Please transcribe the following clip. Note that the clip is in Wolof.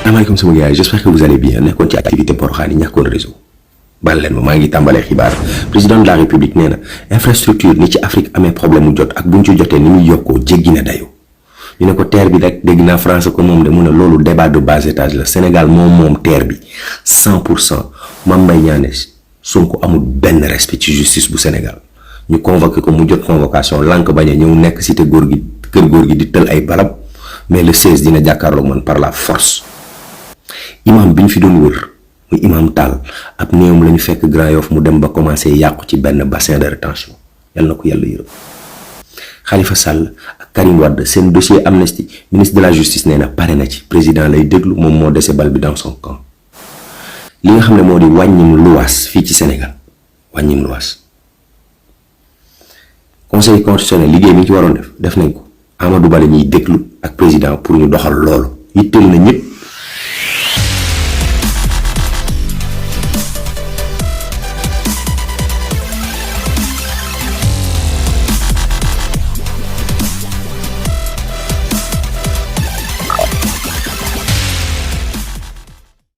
salaamaaleykum sama gars yi j'espère que vous allez bien nekkoon ci activité Porokhane yi ñàkkoon réseau baal leen ma maa ngi tàmbalee xibaar président de la république nee na infrastructure ni ci Afrique amee problème mu jot ak buñ ci jotee ni muy yokkoo jéggi na dayo ñu ne ko terre bi rek dégg naa France ko moom de mu ne loolu débat de bas étage la Sénégal moom terre bi 100%. Mame Mbaye Niang Sonko amul benn respect ci justice bu Sénégal ñu convoqué ko mu jot convocation lànk bañ a ñëw nekk cité góor gi kër góor gi di tël ay barab mais le 16 dina jàkkaarloog man par la force. imam bi ñu fi doon wër muy imam Tall ab néewam la ñu fekk Grand Yoff mu dem ba commencé yàqu ci benn bassin de rétention yal na ko yàlla yërëm. Khalifa Sall ak Karim Wade seen dossier amnistie ministre de la justice nee na pare na ci président lay déglu moom moo dese bal bi dans son camp. li nga xam ne moo di wàññim luwaas fii ci Sénégal wàññim luwaas conseil constitutionnel liggéey bi ñu ci waroon def nañ ko Amadou Ba la ñuy déglu ak président pour ñu doxal loolu yitteel na ñëpp